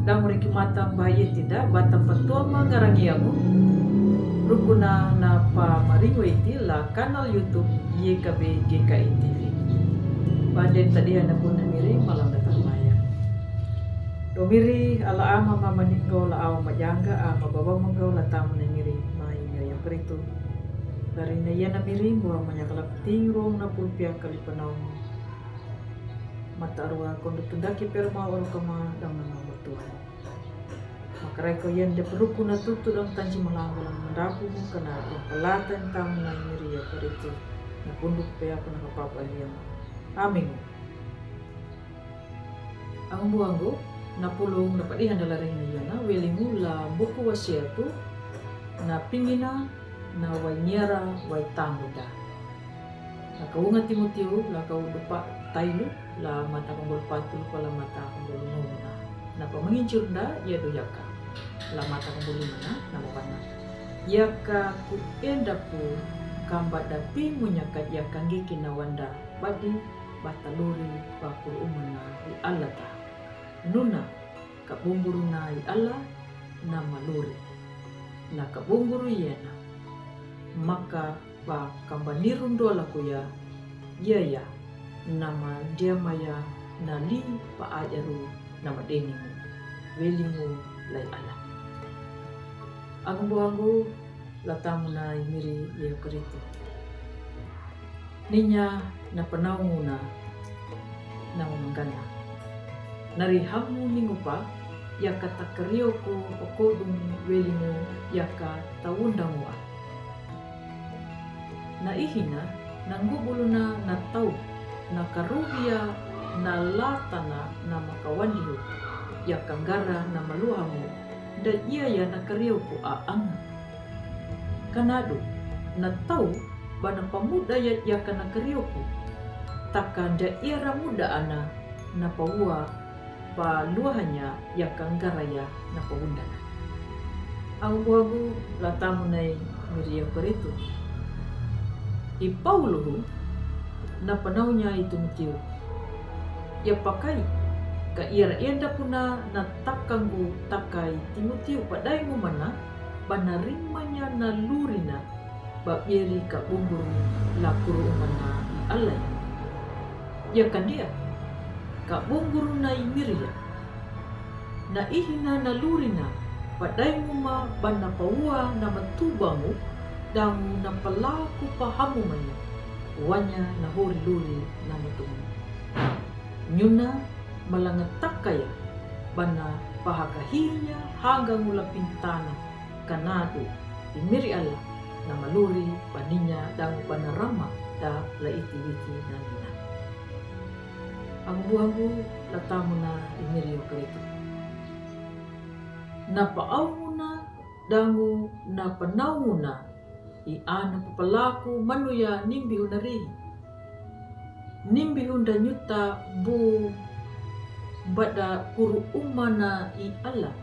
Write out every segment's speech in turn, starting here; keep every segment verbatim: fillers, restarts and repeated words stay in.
Dang riki mata mba iti da bata patua mangarangi angu. Rukuna na pa maringo iti la kanal YouTube Y K B G K I T V. Bande tadi ana kuna miri malam datang maya. Do miri ala ama mama ninggo la awa majanga ama baba menggo la tamu na miri mai miri yang keritu. Dari na yana miri bua manyakala ting rong na pulpia kali penau. Mata arua kondo tundaki perma oro kama dang na mau Tuhan. Makarai ko yan de peruku na tutu dang tanji malang balang mendapu mu kana dang pelatan tamu na miri ya keritu. Na punduk pea kuna kapapa riama. Amin. Angumbu anggu, na pulung na padihan dala ring na yana, welingu la buku wasiatu, na pingina, na wainiara, waitanguda. Na kaunga Timotiu, la kau dupa tailu, la mata kambul patu, la mata kambul nona. Na pamangincurda, ya do yaka. La mata kambul mana, na mabana. Yaka ku enda pu, kamba dapi munyaka yaka ngiki na wanda, badi, bataluri bakuru umana i Allah ta. Nuna, kabunguru na i Allah, na maluri. Na kabunguru yena. Maka ba kamba nirundola kuya, yaya, nama diamaya, na li pa ajaru, nama denimu. Welimu lai Allah. Angumbu anggu, la tamu na i miri ya keritu. Ninya na penau nguna na mamangana. Nari hamu ningupa, yaka takarioku okodung welimu yaka taundangua. Na ihina, na ngubuluna na tau, na karuhia, na latana, na makawandiu, yaka ngara na maluhamu, da iaya na karioku a anga. Kanadu, na tau, ba na pamuda ya yaka na karioku. Taka nda iara muda ana, na paua, pa luahanya yaka ngaraya na paundana. Angumbu anggu la tamu na i miri ya keritu. I Pauluhu, na penaunya i Timotiu. Ya pakai, ka iara enda puna na takanggu takai Timotiu padai ngumana, ba na rimanya na lurina, ba beri kabunguru la kuru umana i Allah. Ya kandia, kabunguru na i miri ya. Na ihina na lurina, padai nguma ba na paua na matubangu, dangu na palaku pahamu manya, wanya na hori luri na matumu. Nyuna malangatakaya, ba na pahakahinya hangangula pintana, kanadu, i miri Allah, na maluri, ba ninya dangu ba na rama, da la iti wiki na nina. Angumbu anggu la tamu na i miri ya keritu. Na paaunguna dangu na panaunguna i ana papalaku manuya nimbihu na rihi. Nimbihu nda nyuta bu bada kuru umana i Allah,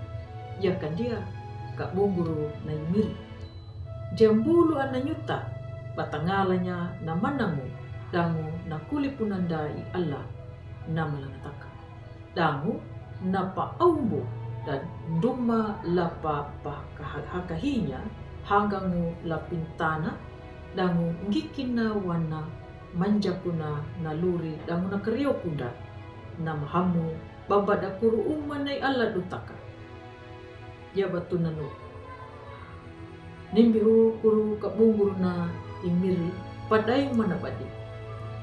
ya kandia kabunguru na i miri. Jambulu ana nyuta, batangalanya na manangu, dangu na kulipunanda i Allah, na malangataka. Dangu na paaumbu, dan duma la pa, pa kaha-, hakahinya, hangangu la pintana, dangu ngikina wana manjakuna na luri, dangu na kariokunda, na mahamu, babada kuru umana i Allah dutaka. Ya batunanu. Nimbihu kuru kabunguruna i miri, padai mana badi.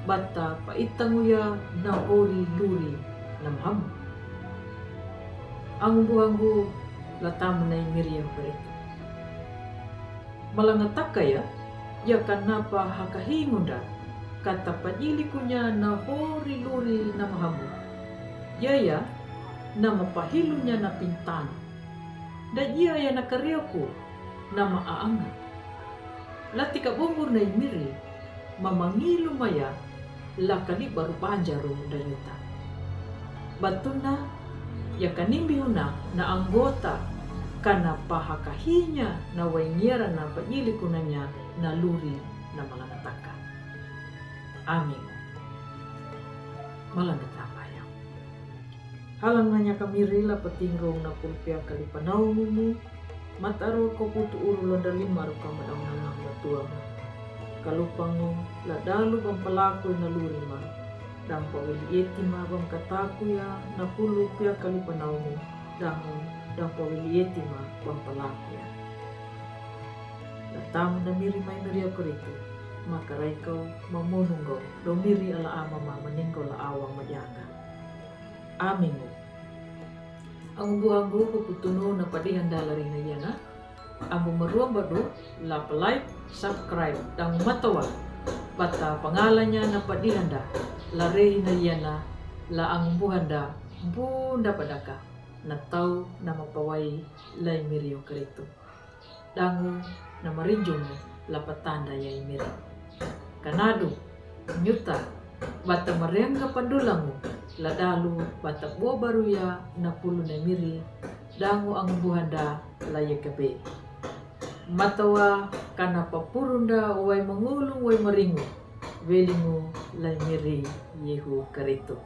Bata paitanguya na hori luri na mahamu. Angumbu anggu la tamu na i miri ya hori. Malangatakaya, ya kanapa hakahingunda, kata pajilikunya na hori luri na mahamu. Yaya, na mapahilunya na pintana. Dajia ya na karioku, na maaanga. Lati kabungur na i miri, mamangilu maya, la kali baru panjaru dayuta. Batuna, ya kanimbihuna na anggota, kana pahakahinya na wainiara na pajilikunanya na luri na malangataka. Amin. Malangataka ya. Kalan na nyaka miri la patingrung na pulu piaka li panau mumu, mata ro koputu uru londa lima ro kamadau na lang la tua mu. Kalupangu la dalu bang palaku na lurima, dang pawili etima bang kataku ya na pulu piaka li panau mu, dangu dang pawili etima bang palaku ya. La tamu na miri mai miri aku ritu, makarai kau mamonunggo, do miri ala ama ma maninggo la awang madianga. Amingu. Angu buhangu puputunu na padihanda la rina yana. Ambu maruam badu la palike, subscribe, dangu matawa. Bata pangalanya na padihanda la rina yana la angu buhanda bunda padaka. Na tau na mapawai lai miri o karitu. Dangu na marinjungu la patanda yai miri. Kanadu, nyuta, bata marianga pandulangu la dalu bata bo baruya na pulu na miri, dangu angu buhanda la yakabe. Matawa kana papurunda wai mangulung wai maringu, welingu lai miri Yehu karitu.